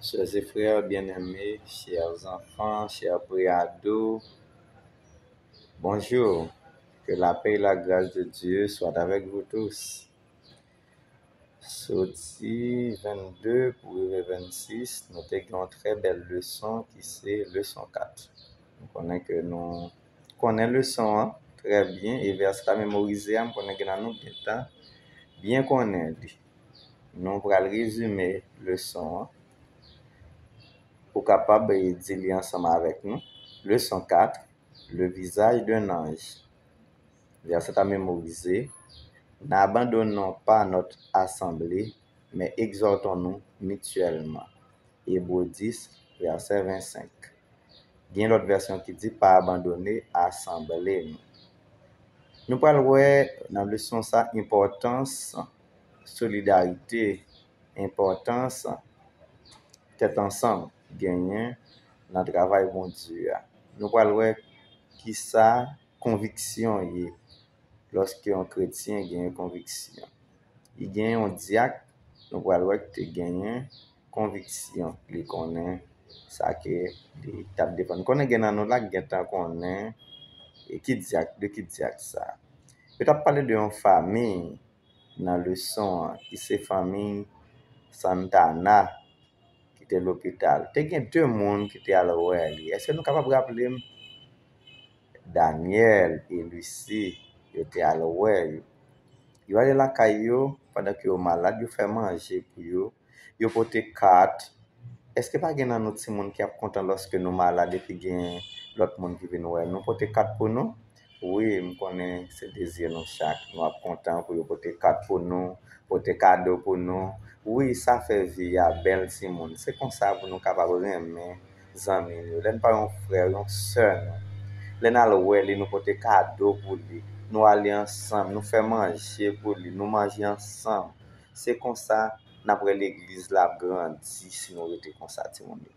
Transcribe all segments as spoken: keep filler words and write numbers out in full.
Chers et frères bien-aimés, chers enfants, chers préados, bonjour. Que la paix et la grâce de Dieu soient avec vous tous. Soti vennde pou rive vennsis, nou te gen yon trè bèl leson ki se leson kat. Nou konnen ke nou konnen leson an trè byen e vèsè ta memorize a, m konnen gen nan nou gentan byen konnen li. Nou pral rezime leson an pou kapab, eh, di li ansanm avèk nou. Leson kat, le visage d'un ange. Vèsè ta memorize, n'abandonnons pas notre assemblée, mais exhortons-nous mutuellement. Ebre dis, vèsè vennsenk. Gen lòt vèsyon ki di, pa abandone asanble nou. Nou pral wè nan leson sa enpòtans solidarite, enpòtans tèt ansanm genyen nan travay Bondye a. Nou pral wè kisa konviksyon ye, lòske yon kretyen genyen konviksyon. Li genyen yon dyak, nou pral wè ki te genyen konviksyon. Li konnen sa ke li t ap defann. Konnen gen nan nou la ki gentan konnen e ki dyak, de ki dyak sa. Yo t ap pale de yon fanmi nan leson an, ki se fanmi Santana, ki te lopital. Te gen de moun ki te al wè li. Èske nou kapab raple m? Daniel e Lucy, yo te al wè yo. Yo ale lakay yo pandan ke yo malad, yo fè manje pou yo, yo pote kat. Èske pa gen nan nou timoun ki ap kontan lòske nou malad epi gen lòt moun ki vin wè nou? Pote kat pou nou? Wi, m konnen se dezi nou chak. Nou ap kontan pou yo pote kat pou nou, pote kado pou nou. Wi, sa fè vi a bèl, timoun. Se konsa pou nou kapab renmen zanmi nou yo. Lè n pa yon frè, yon sè nou, lè n al wè li, nou pote kado pou li. Nou ale ansanm, nou fè manje pou li, nou manje ansanm. Se konsa n ap wè legliz la ap grandi si nou rete konsa, timoun yo.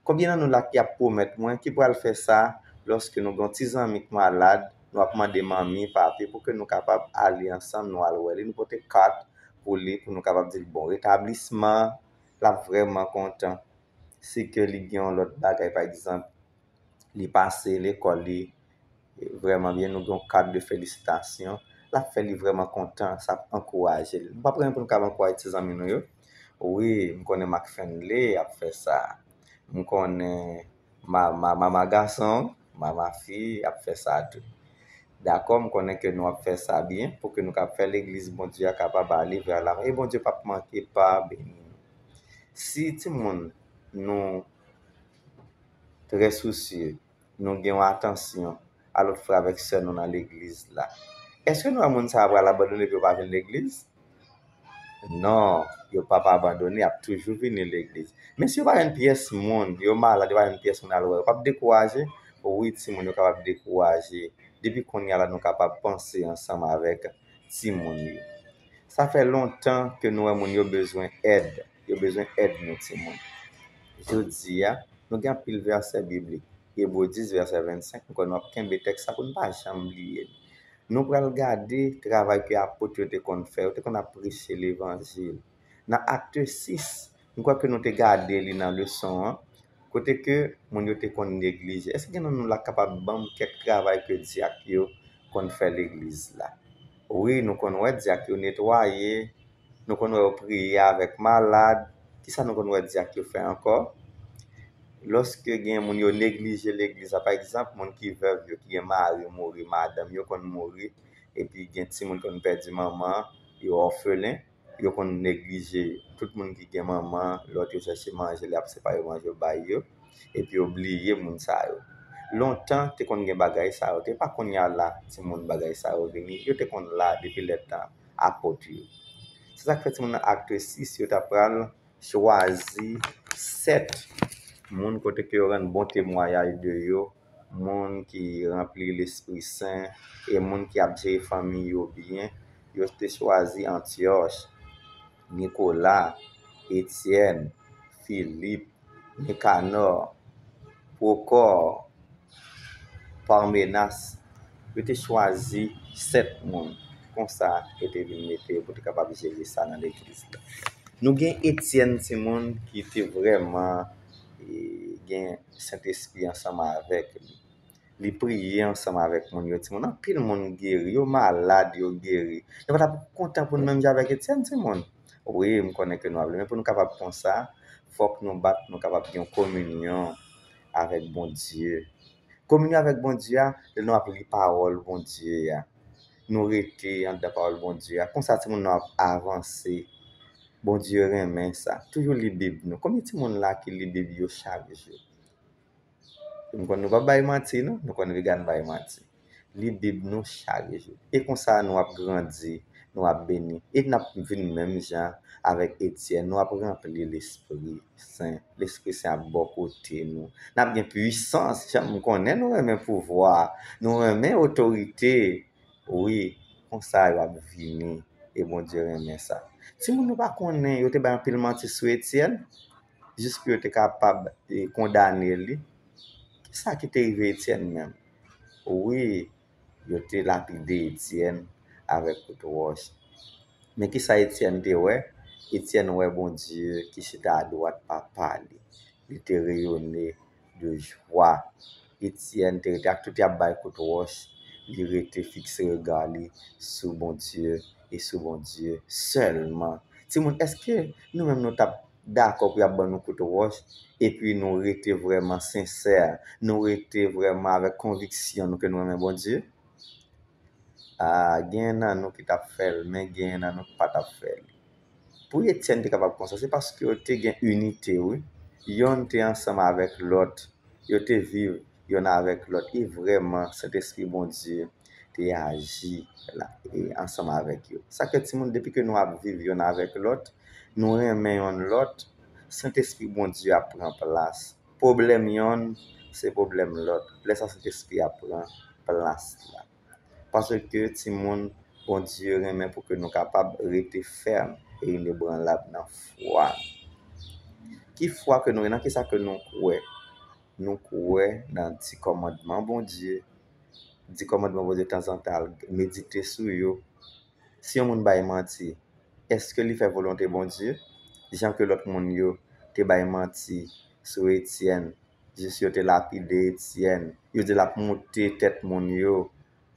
Konbyen nan nou la ki ap pwomèt mwen ki pral fè sa lòske nou gen yon ti zanmi k malad, nou ap mande manmi, papi pou ke nou kapab ale ansanm, nou al wè li, nou pote kat pou li, pou nou kapab di l bon retablisman, l ap vrèman kontan. Si ke li gen yon lòt bagay, pa egzanp, li pase lekòl li vrèman byen, nou gen yon kat de felisitasyon, l ap fè li vrèman kontan, sa ap ankouraje l. Nou pa p renmen pou nou kapab ankouraje ti zanmi nou yo? Wi, m konnen Marc Fenley ap fè sa. M konnen ma, ma, mama gason, mama fi ap fè sa tou. Dakò, m konnen ke nou ap fè sa byen pou ke nou kab fè legliz Bondye a kapab ale vè lavan. E Bondye p ap manke pa beni nou. Si timoun nou trè sousye, nou gen yon atansyon a lòt frè avèk sè nou nan legliz la, èske nou wè moun sa a pral abandone epi yo pa vin legliz? Non, yo p ap abandone, y ap toujou vini legliz. Men si yo pa jwenn pyès moun, yo malad, yo pa jwenn pyès moun al wè, yo p ap dekouraje? Wi, timoun yo kapab dekouraje. Depi kounye a la, nou kapab panse ansanm avèk timoun yo. Sa fè lontan ke nou wè moun yo bezwen èd. Yo bezwen èd nou, timoun. Jodi a, nou gen anpil vèsè biblik. Ebre dis, vèsè vennsenk, nou kwè nou ap kenbe tèks sa pou n pa janm bliye l. Nou pral gade travay ke apot yo te konn fè. Yo te konn ap preche levanjil. Nan Akte sis, m kwè ke nou te gade li nan leson an, kote ke moun yo te konn neglije. Èske gen nan nou la k kapab ban m kèk travay ke dyak yo konn fè legliz la? Wi, nou konn wè dyak yo netwaye, nou konn wè yo priye avèk malad. Kisa nou konn wè dyak yo fè ankò? Lòske gen moun yo neglije legliz la, pa egzanp, moun ki vèv yo, ki gen mari mouri, madanm yo konn mouri, epi gen timoun konn pèdi manman, yo òfelen, yo konn neglije tout moun ki gen manman, lòt yo chèche manje, lè y ap separe manje yo bay yo, epi yo bliye moun sa yo. Lontan, te konn gen bagay sa yo, te pa kounye a la, timoun, bagay sa yo vini, yo te konn la depi lè tan apot yo. Se sa k fè timoun nan Akte sis, yo ta pral chwazi sèt moun kote ke yo rann bon temwayaj de yo, moun ki ranpli Lespri Sen, e moun ki ap jere fanmi yo byen. Yo te chwazi Antiyòch, Nikola, Etyèn, Filip, Nikanò, Pwokò, Pamenas. Yo te chwazi sèt moun. Konsa, yo te vin mete yo pou te kapab jere sa nan legliz la. Nou gen Etyèn, timoun, ki te vrèman, e, gen Sentespri ansanm avèk li. Li priye ansanm avèk moun yo, timoun. Anpil moun geri, yo malad, yo geri. Nou pa t ap kontan pou nou menm jan avèk Etyèn, timoun? Wi, m konnen ke nou ap li, men pou nou kapab konsa, fòk nou bat, nou kapab gen yon kominyon avèk Bondye. Kominyon avèk Bondye a, lè nou ap li pawòl Bondye a. Nou rete anndan pawòl Bondye a. Konsa, timoun, nou ap avanse. Bondye renmen sa. Toujou li Bib nou. Konbyen timoun la ki li Bib yo chak jou? M konn nou p ap bay manti, non. Nou konn Regan bay manti. Li Bib nou chak jou. E konsa, nou ap grandi, nou ap beni. E n ap vin menm jan avèk Etyèn. Nou ap ranpli Lespri Sen. Lespri Sen ap bò kote nou. N ap gen pwisans. Jan m konnen nou renmen pouvwa. Nou renmen otorite. Wi, konsa yo ap vini. E Bondye renmen sa. Timoun, nou pa konnen, yo te bay anpil manti sou Etyèn, jis pou yo te kapab, e, kondane li. Kisa ki te rive Etyèn menm? Wi, yo te lapide Etyèn avèk kout wòch. Men kisa Etyèn te wè? Etyèn wè Bondye ki chita adwat Papa li. Li te reyone de jwa. Etyèn te rete, ak tout y ap bay kout wòch, li rete fikse rega li sou Bondye e sou Bondye sèlman. Timoun, èske nou menm nou t ap dakò pou y ap ban nou kout wòch, epi nou rete vrèman sensè, nou rete vrèman avèk konviksyon nou ke nou renmen Bondye? A, genyen nan nou ki t ap fè l, men genyen nan nou ki pa t ap fè l. Pou Etyèn te kapab konsa, se paske yo te gen inite, wi. Yonn te ansanm avèk lòt, yo te viv yonn avèk lòt, e vrèman, Sentespri Bondye te aji la, e ansanm avèk yo. Sa fè, timoun, depi ke nou ap viv yonn avèk lòt, nou renmen yonn lòt, Sentespri Bondye ap pran plas. Pwoblèm yonn, se pwoblèm lòt. Lè sa, Sentespri ap pran plas la. Paske, timoun, Bondye renmen pou ke nou kapab rete fèm e inebranlab nan fwa nou. Ki fwa ke nou, nan kisa ke nou kwè? Nou kwè nan di kòmandman Bondye. Di kòmandman Bondye tanzantan, al medite sou yo. Si yon moun bay manti, èske li fè volonte Bondye? Jan ke lòt moun yo te bay manti sou Etyèn, jis yo te lapide Etyèn. Yo di l ap moute tèt moun yo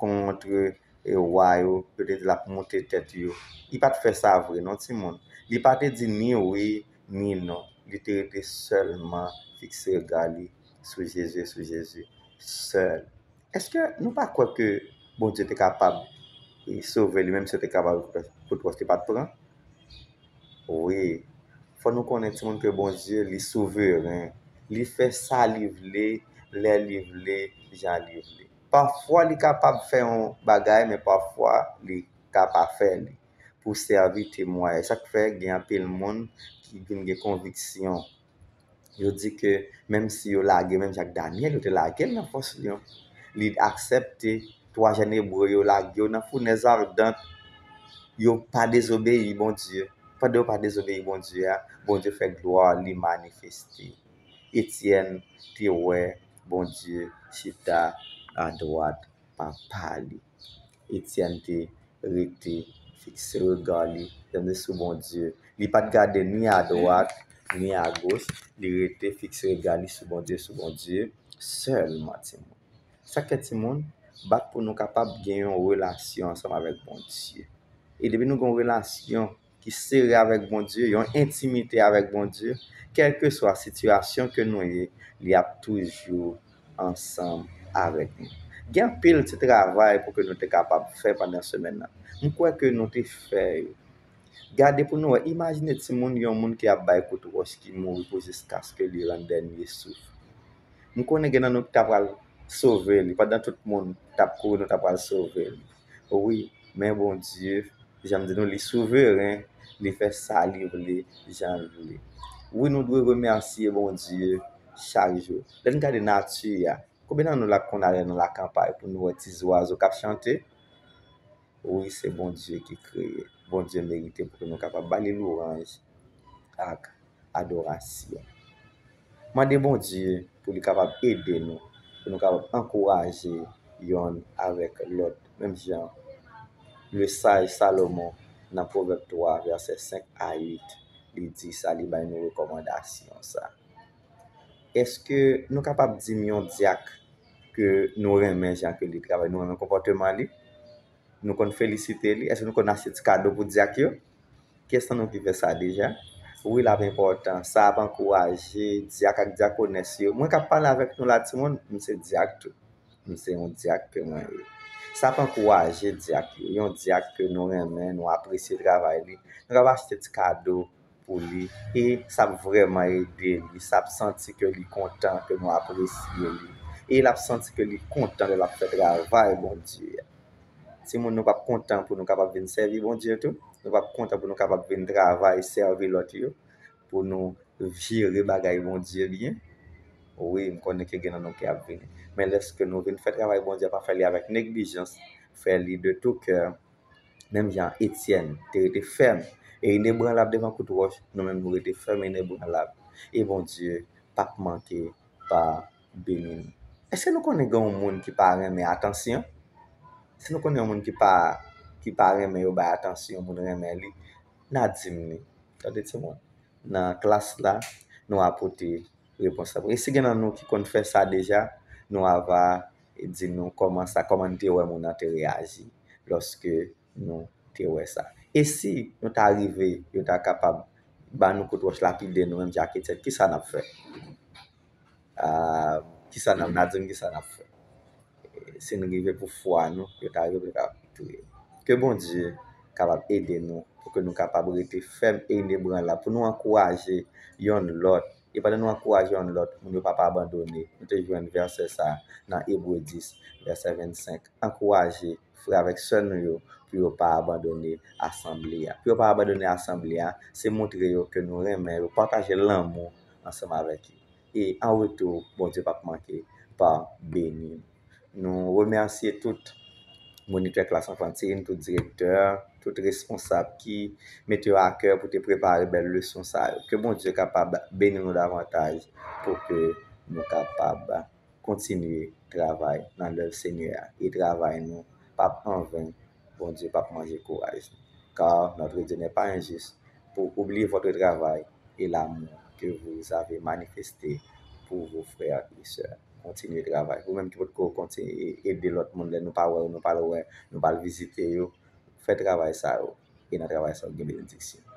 kont, e, wa yo. Yo te di l ap moute tèt yo. Li pa t fè sa vre, non, timoun. Li pa te di ni wi, ni non. Li te rete sèlman fikse rega li sou Jezi, sou Jezi sèl. Èske nou pa kwè ke Bondye te kapab, e, sove li, menm si yo te kapab, kout wòch li pa t pran? Wi. Fò nou konnen, timoun, ke Bondye, li souveren. Li fè sa li vle, lè li vle, jan li vle. Pafwa, li kapab fè yon bagay, men pafwa, li ka pa fè li. Pou sèvi temwayaj. Sa k fè gen anpil moun ki vin gen konviksyon. Yo di ke menm si yo lage, menm jan ak Danyèl, yo te lage l nan fòs lyon, li aksepte twa jèn ebre yo lage yo nan founèz adant, yo pa dezobeyi Bondye. Pandan yo pa dezobeyi Bondye a, Bondye fè glwa li manifeste. Etyèn te wè Bondye chita adwat Papa li. Etyèn te rete fikse rega li, tande, sou Bondye. Li pa t gade ni adwat, ni agoch, li rete fikse rega li sou Bondye, sou Bondye sèlman, timoun. Sa k fè, timoun, bat pou nou kapab gen yon relasyon ansanm avèk Bondye. E depi nou gen yon relasyon ki sere avèk Bondye, yon entimite avèk Bondye, kèlkeswa sitiyasyon ke nou ye, li ap toujou ansanm avèk nou. Gen anpil ti travay pou ke nou te kapab fè pandan semèn nan. M kwè ke nou te fè yo. Gade pou nou wè, imajine timoun, yon moun ki ap bay kout wòch ki mouri pou jiskaske li rann dènye souf. M konnen gen nan nou ki ta pral sove li, pandan tout moun t ap kouri, nou ta pral sove li. Wi, men Bondye, jan m di nou, li souveren, li fè sa li vle, jan l vle. Wi, nou dwe remèsye Bondye chak jou. Lè n gade nati a, konbyen nan nou la k konn ale nan lakanpay pou nou wè ti zwazo k ap chante? Wi, se Bondye ki kreye. Bondye merite pou ke nou kapab ba li lwanj ak adorasyon. Mande Bondye pou li kapab ede nou, pou nou kapab ankouraje yonn avèk lòt, menm jan le saj Salomon nan Pwovèb twa, vèsè senk a uit, li di sa, li bay nou rekòmandasyon sa. Èske nou kapab di m yon dyak ke nou renmen jan ke li travay, nou renmen konpòteman li? Nou konn felisite li? Èske nou konn achte ti kado pou dyak yo? Kiyès nan nou ki fè sa deja? Wi, l ap enpòtan. Sa ap ankouraje dyak ak dyakonès yo. Mwen k ap pale avèk nou la, timoun, m se dyak tou. M se yon dyak ke mwen ye. Sa ap ankouraje dyak yo. Yon dyak ke nou renmen, nou apresye travay li. Nou kapab achte ti kado pou li. E sa ap vrèman ede li. Sa ap santi ke li kontan ke nou apresye li. E l ap santi ke li kontan lè l ap fè travay Bondye a. Timoun, nou p ap kontan pou nou kapab vin sèvi Bondye tou? Nou p ap kontan pou nou kapab vin travay, sèvi lòt yo? Pou nou jere bagay Bondye byen? Wi, m konnen ke gen nan nou ki ap vini. Men lèske nou vin fè travay Bondye a, pa fè li avèk neglijans, fè li de tou kè, menm jan Etyèn te rete fèm e inebranlab devan kout wòch, nou menm nou rete fèm e inebranlab. E Bondye p ap manke pa beni nou. Èske nou konnen gen yon moun ki pa renmen atansyon? Si nou konnen yon moun ki pa, ki pa renmen yo bay atansyon, yon moun renmen li, n a di m li. Tande timoun. Nan klas la, nou a pote repons la. E si gen nan nou ki konn fè sa deja, nou a va di nou kòman sa, kòman n te wè moun nan te reyaji lòske nou te wè sa. E si nou ta rive, yo ta kapab ba nou kout wòch, lapide nou, menm jan ak Etyèn, kisa n ap fè? Ah, kisa n ap, n a di m kisa n ap fè? Si n rive pou fwa nou, yo ta rive pou yo kapab touye. Ke Bondye kapab ede nou, pou ke nou kapab rete fèm e inebranlab, pou nou ankouraje yonn lòt. E pandan nou ankouraje yonn lòt, moun yo p ap abandone. Nou te jwenn vèsè sa nan Ebre dis, vèsè vennsenk. Ankouraje frè avèk sè nou yo pou yo pa abandone asanble a. Pou yo pa abandone asanble a, se montre yo ke nou renmen yo, pataje lanmou ansanm avèk yo. E an retou, Bondye p ap manke pa beni nou. Nou remèsye tout monitè klas anfantil, tout direktè, tout responsab ki mete yo a kè pou te prepare bèl leson sa yo. Ke Bondye kapab beni nou davantaj pou ke nou kapab kontinye travay nan lèv Senyè a. E travay nou p ap anven, Bondye p ap manje kouraj nou. Car notre Dieu n'est pas injuste pour oublier votre travail et l'amour que vous avez manifesté pour vos frères et sœurs. Kontinye travay. Ou menm ki potko kontinye ede lòt moun, lè nou pa wè yo, nou pa l wè, nou pa l vizite yo, fè travay sa yo. E nan travay sa yo, gen benediksyon.